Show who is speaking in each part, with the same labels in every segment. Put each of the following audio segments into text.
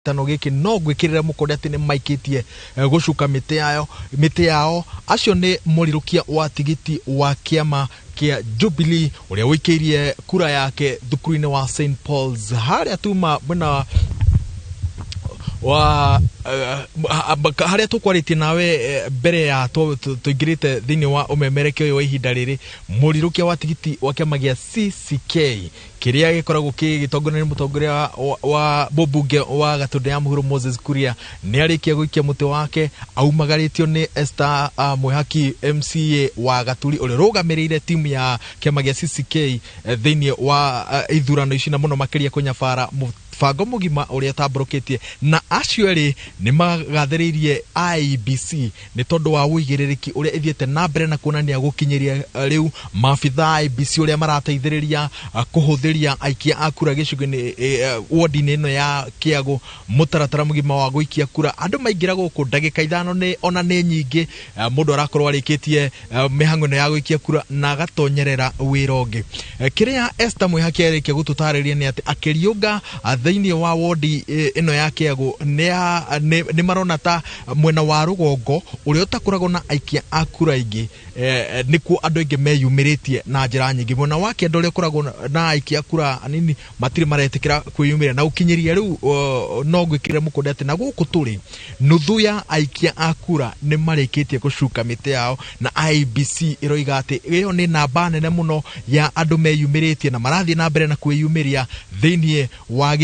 Speaker 1: Gĩtano gĩkĩ no ngwĩkĩrĩre mũkonde atĩ nĩ maikĩtie gũcuka mĩtĩ yayo mĩtĩ yao. Acio nĩ mũrirũkia wa tigiti wa kĩama kĩa Jubilee ũrĩa ũikĩirie kura yake thukuru-inĩ wa St Paul's harĩa tuma mwena wa harĩa tũkwarĩtie nawe mbere ya tũingĩrĩte thĩinĩ wa ũmemerekia ũyũ wa ihinda rĩrĩ. Mũrirũkia wa tigiti wa kĩama gĩa CCK kĩrĩa gĩkoragwo gĩgĩtongorio nĩ mũtongoria wa mũmbunge wa Gatũndũ ya Mũhuro Moses Kuria nĩ arĩkia gũikia mũtĩ wake aumagarĩtio nĩ Esther Mwĩhaki MCA wa Gaturi ũrĩa ũrũgamĩrĩire timu ya kĩama gĩa CCK thĩinĩ wa ithurano ici na mũno makĩria kũnyabara mũbango mũgima ũrĩa ũtambũrũkĩtie. Na acio erĩ nĩ magathĩrĩirie IEBC nĩ tondũ wa ũigĩrĩrĩki ũrĩa ĩthiĩte na mbere na kuonania gũkinyĩria rĩu maabitha a IEBC ũrĩa marateithĩrĩria kũhũthĩria aikia a kura gĩcigo-inĩ wodi-inĩ ĩno ya Kĩagũ mũtaratara mũgima wa gũikia kura. Andũ maingĩra gũkũ ndagĩka 5 nĩ ona nĩ nyingĩ, mũndũ arakorwo arĩkĩtie mĩhang'o ĩno ya gũikia kura na agatonyerera wĩra ũngĩ. Kĩrĩa Esther Mwĩhaki arĩkia gũtũtarĩria nĩ atĩ akĩriũnga thĩinĩ wa wodi ĩno ya Kĩagũ nĩ marona ta mwena wa rũgongo ũrĩa ũtakoragwo na aikia a kura aingĩ, nĩkuo andũ aingĩ meyumĩrĩtie na njĩra nyingĩ. Mwena wa kĩanda ũrĩa ũkoragwo na aikia a kura anini matirĩ maretĩkĩra kwĩyumĩria na gũkinyĩria rĩu no ngwĩkĩrĩre mũkonde atĩ na gũkũ tũrĩ nuthu ya aikia a kura nĩ marĩkĩtie gũcuka mĩtĩ yao na IEBC ĩroiga atĩ ĩyo nĩ namba nene mũno ya andũ meyumĩrĩtie na marathiĩ na mbere na kwĩyumĩria thĩinĩ wa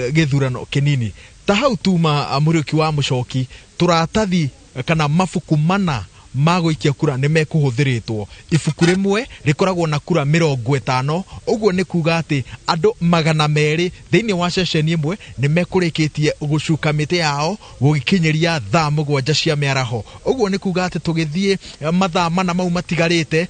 Speaker 1: gĩthurano kĩnini. Ta hau tuma Mũriũki wa Mũcoki tũratathi kana mabuku mana ma gũikia kura nĩ mekũhũthĩrĩtwo. Ibuku rĩmwe rĩkoragwo na kura 50, ũguo nĩ kuga atĩ andũ 200 thĩinĩ wa ceceni ĩmwe nĩ mekũrĩkĩtie gũcuka mĩtĩ yao gũgĩkinyĩria thaa 7 cia mĩaraho. Ũguo nĩ kuga atĩ tũgĩthiĩ mathaa 4 mau matigarĩte,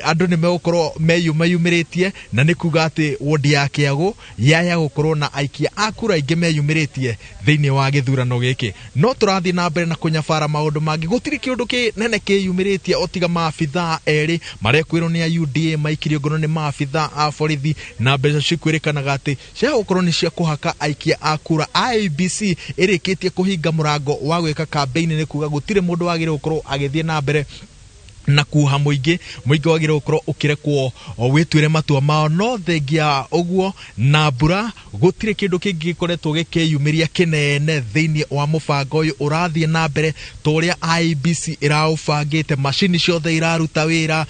Speaker 1: andũ nĩ megũkorwo meyumĩrĩtie na nĩ kuga atĩ wodi ya Kĩagũ yaya gũkorwo na aikia a kura aingĩ meyumĩrĩtie thĩinĩ wa gĩthurano gĩkĩ. No tũrathiĩ na mbere na kũnyabara maũndũ mangĩ, gũtirĩ kĩũndũ kĩnene kĩyumĩrĩtie o tiga maabithaa erĩ marekwĩrwo nĩ a UDA maikirio ngono nĩ maabithaa a borithi na mbeca cikwĩrĩkanaga atĩ cia gũkorwo nĩ cia kũhaka aikia a kura. IEBC ĩrĩkĩtie kũhinga mũrango wa gwĩka campaign nĩ kuga gũtirĩ mũndũ wagĩrĩirwo gũkorwo agĩthiĩ na mbere na kuha mũingĩ. Mũingĩ wagĩrĩirwo gũkorwo ũkĩrekwo wĩtuĩre matua mao, no thengia ũguo na mbura gũtirĩ kĩndũ kĩngĩ gĩkoretwo gĩkĩyumĩria kĩnene thĩinĩ wa mũbango ũyũ ũrathiĩ na mbere ta ũrĩa IEBC ĩraũbangĩte. Macini ciothe iraruta wĩra,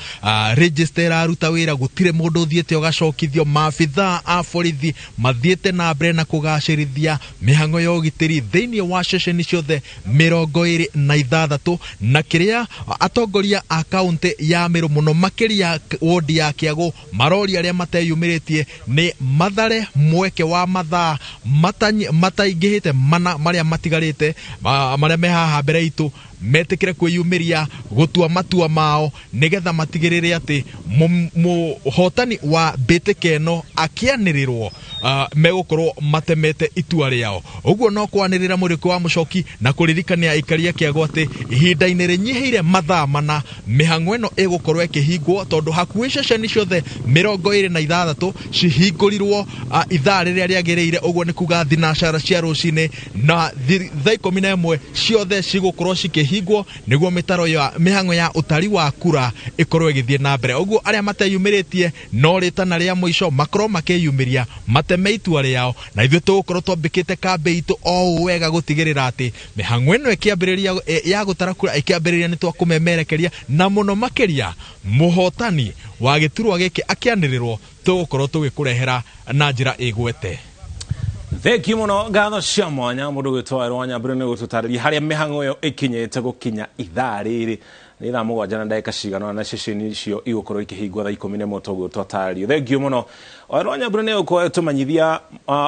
Speaker 1: register ĩraruta wĩra, gũtirĩ mũndũ ũthiĩte ũgacokithio. Maabithaa a borithi mathiĩte na mbere na kũgacĩrithia mĩhang'o ya ũgitĩri thĩinĩ wa ceceni ciothe 26, na kĩrĩa atongoria a kaunti ya Meru mũno makĩria wodi ya Kĩagũ maroria arĩa mateyumĩrĩtie nĩ mathare mweke wa mathaa mataingĩhĩte 4 marĩa matigarĩte, marĩa me haha mbere itũ, metĩkĩre kwĩyumĩria gũtua matua mao nĩgetha matigĩrĩre atĩ mũhotani wa mbĩtĩka ĩno akĩanĩrĩrwo megũkorwo matemete itua rĩao. Ũguo no kwanĩrĩra Mũriũki wa Mũcoki na kũririkania aikari a Kĩagũ atĩ ihinda-inĩ rĩnyihĩire mathaa 4 mĩhang'o ĩno ĩgũkorwo ĩkĩhingwo tondũ hakuhĩ ceceni ciothe 26 cihingũrirwo ithaa rĩrĩa rĩagĩrĩire. Ũguo nĩ kuga thinacara cia rũcinĩ na thaa 11 ciothe cigũkorwo cikĩhingwo nĩguo mĩtaro ya mĩhang'o ya ũtari wa kura ĩkorwo ĩgĩthiĩ na mbere. Ũguo arĩa mateyumĩrĩtie no rĩtana rĩa mũico makorwo makĩyumĩria mateme itua rĩao, na ithuĩ tũgũkorwo twambĩkĩte kambĩ itũ o ũũ wega gũtigĩrĩra atĩ mĩhang'o ĩno ĩkĩambĩrĩria ya gũtara kura ĩkĩambĩrĩria nĩ twakũmemerekeria, na mũno makĩria mũhotani wa gĩturwa gĩkĩ akĩanĩrĩrwo tũgũkorwo tũgĩkũrehera na njĩra ĩgwete.
Speaker 2: Thengiũ mũno, ngatho cia mwanya mũndũ gwĩtwo Waweru Nyambura nĩ gũtũtarĩria harĩa mĩhang'o ĩyo ĩkinyĩte gũkinya ithaa rĩrĩ nĩ thaa 7 na ndagĩka cigana na ceceni icio igũkorwo ikĩhingwo thaa 11 toguo twatarĩrio. Thengiũ mũno Waweru Nyambura nĩ gũkorwo ĩtũmenyithia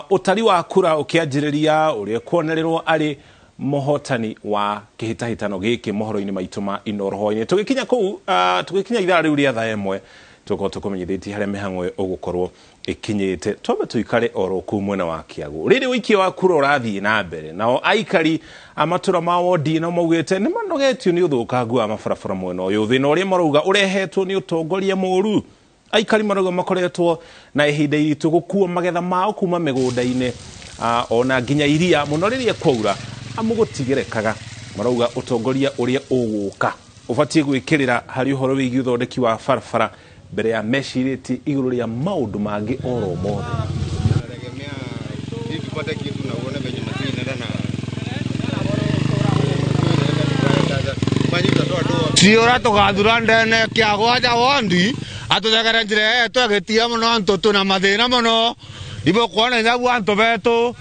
Speaker 2: ũtari wa kura ũkĩanjĩrĩria ũrĩa kuonererwo arĩ mũhotani wa kĩhĩtahĩtano gĩkĩ mohoro-inĩ maitũ ma Inooro hwaĩ-inĩ. Tũgĩkinya kũu, tũgĩkinya ithaa rĩu rĩa thaa 1 tũgũkorwo tũkũmenyithĩtie harĩa mĩhang'o ĩyo ĩgũkorwo ĩkinyĩte. Twambe tũikare oro kũu mwena wa Kĩagũ. Rĩrĩ ũikia wa kura ũrathiĩ na mbere, nao aikari a matũra ma wodi ĩno maugĩte nĩ manogetio nĩ ũthũkangu wa mabarabara mwena ũyũ. Thĩna ũrĩa marauga ũrehetwo nĩ ũtongoria mũũru. Aikari marauga makoretwo na ihinda iritũ gũkua magetha mao kuma mĩgũnda-inĩ ona nginya iria muno riria kwaura amugutigerekaga marauga utongoria uria uguka ubatie gwikirira hari uhoro wigi uthondeki wa barabara mbere ya meciriti iguru ria maundu mangi oro mothe.
Speaker 3: Ciora tugathura ndene kiagwa ja wondi atuthegere njira yetu agitia muno antu tuna mathina muno ibo kuona nyabu antu betu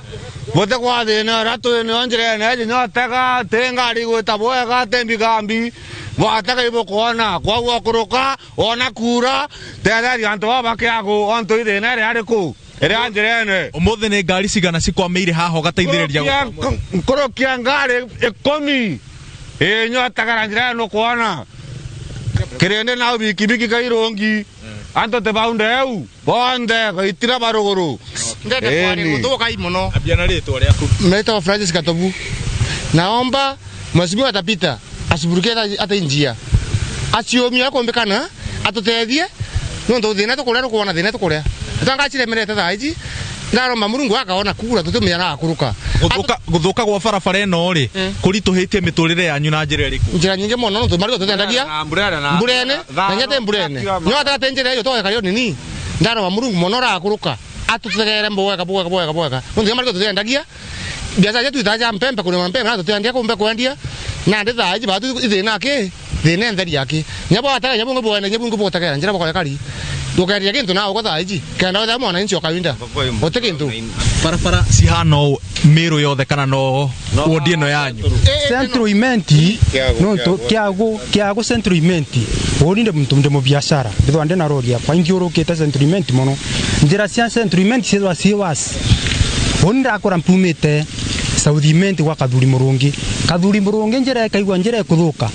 Speaker 3: bote kwa thina uria twinio njira ene nyotega ti ngari gwita bwega ti mbigambi bwatega ibo kuona kwaguo kuruka ona kura tetheria antu bao bakiagu antu ithina iria ari kuu iria njira ene
Speaker 1: umuthi ni ngari cigana cikwamiire haha ugateithiriria
Speaker 3: nkurukia ngari 10 nyotegera njira eno kuona kirende nao bikibiki kairungi antu te baundeu bonde gaitira baruguru
Speaker 4: ndende kwari guthuka muno
Speaker 1: ambia ritwa riaku.
Speaker 4: Naitwa Francis Katobu. Naomba mheshimiwa atapita asiburuke hata njia aciomia kuombekana atutethie nondu thina tukuria rukuona thina tukuria twangaciremerete thaa ici ndaromba Murungu akaona kugura tutumia na akuruka
Speaker 1: guthuka gwa barabara eno ri kurituhitie miturire yanyu na njira iriku?
Speaker 4: Njira nyingi muno nondu mariko tutendagia mburene na nyete mburene nyotate njira iyo twagekario nini ndaromba Murungu muno rakuruka atutegere mbwega bwega bwega bwega nondu mariko tutendagia biacara yetu itaja mpembe kurima mpembe na tutendia kumbe kwendia na ndi thaa ici batu ithina ki thina entheri aki nyabo atega nyabo ngobwene nyabo ngobotegera njira bokorekari ndukendia kintu na ugo thaa ici kenda wethe mwananchi okawinda gute kintu.
Speaker 1: Barabara cihana ũũ Meru yothe kana no wodi ĩno yanyu?
Speaker 5: Centro imenti no to kiago kiago centro imenti woni ndi muntu ndi mu biashara ndithwa ndi na rori yakwa inthiurukite centro imenti muno njira cia centro imenti ciethwa ciĩ wasi woni ndakora mpumite South imenti gwa kathuri murungi njira ikaigua njira ikuthuka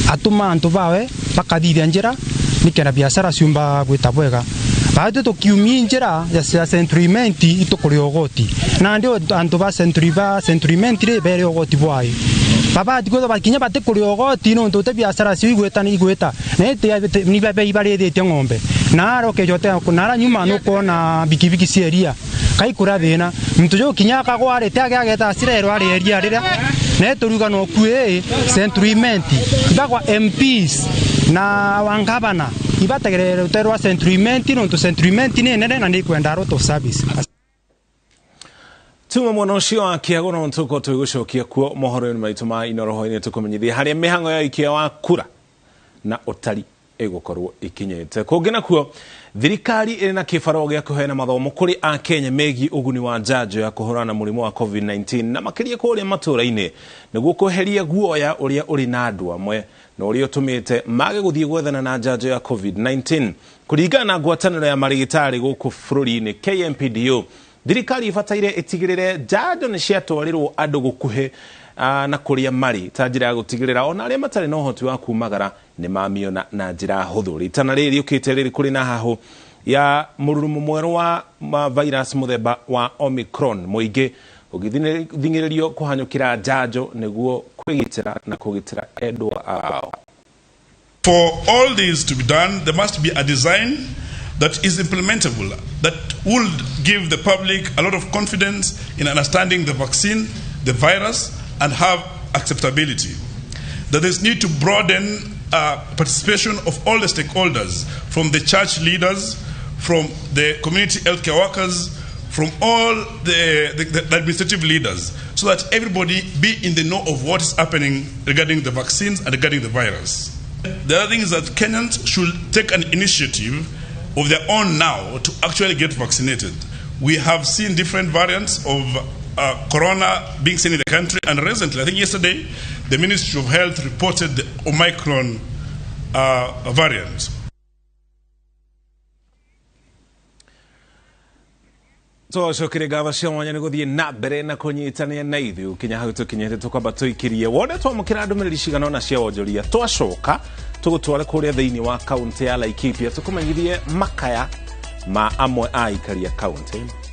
Speaker 5: atuma antu bawe bakathithia njira nikenda biashara ciumba gwita bwega baatu tukiumia njira ya centro imenti itukuria ugoti na ndio antu ba centro imenti ri bere ugoti bwayo babati kwithwa bakinya batikuria ugoti nontu te biashara cio igwita ni igwita na ni bebe ibarithĩtie ng'ombe na arokeja nara nyuma nukona bikibiki cieria kaikura thina muntu jo kinya akagwarite ageta cirerwo ari eria riria na turuga no kue centro imenti ibagwa MPs na wangabana ibategerere ruterwa centro imenti nontu centro imenti ni nene na ni kwenda out of service.
Speaker 2: Tuma mwana ucio wa Kiago no ntuko twigucokia kuo mohoro-inĩ maitũ ma Inoroho-inĩ tũkũmenyithia harĩa mĩhang'o ya ikia wa kura na ũtari ĩgũkorwo ikinyĩte. Kũngĩ nakuo thirikari ĩrĩ na kĩbarũa gĩa kũheana mathomo kũrĩ akenya megiĩ ũguni wa njanjo ya kũhũrana na mũrimũ wa COVID-19 na makĩria kũrĩa matũũra-inĩ nĩguo kweheria guoya ũrĩa ũrĩ na andũ amwe na ũrĩa ũtũmĩte mage gũthiĩ gwethana na njanjo ya COVID-19. Kũringana na ngwatanĩro ya marigitari gũkũ bũrũri-inĩ KMPDU, thirikari ibataire ĩtigĩrĩre njanjo nĩ ciatwarĩrwo andũ gũkuhĩ na kũrĩa marĩ ta njĩra ya gũtigĩrĩra ona arĩa matarĩ na ũhoti wa kumagara nĩ mamiona na njĩra hũthũ. Ritana rĩrĩ rĩũkĩte rĩrĩ kũrĩ na hahũ ya mũrurumo mwerũ wa virus mũthemba wa Omicron mũingĩ ũgĩthing'ĩrĩrio kũhanyũkĩra njanjo nĩguo kwĩgitĩra na kũgitĩra endwa ao.
Speaker 6: For all this to be done, there must be a design that is implementable, that will give the public a lot of confidence in understanding the vaccine, the virus, and have acceptability. That there's need to broaden participation of all the stakeholders, from the church leaders, from the community healthcare workers, from all the administrative leaders, so that everybody be in the know of what is happening regarding the vaccines and regarding the virus. The other thing is that Kenyans should take an initiative of their own now to actually get vaccinated. We have seen different variants of corona being seen in the country, and recently, I think yesterday, the Ministry of Health reported the Omicron variant.
Speaker 2: Twacokire ngatho cia mwanya nĩ gũthiĩ na mbere na kũnyitania na ithuĩ kinya hau tũkinyĩte tũkwamba tũikirie wone twamũkĩra ndũmĩrĩri cigana ũna cia wonjoria twacoka tũgũtware kũrĩa thĩinĩ wa kaũntĩ ya Laikipia tũkũmenyithie makaya ma amwe a aikari a kaũntĩ.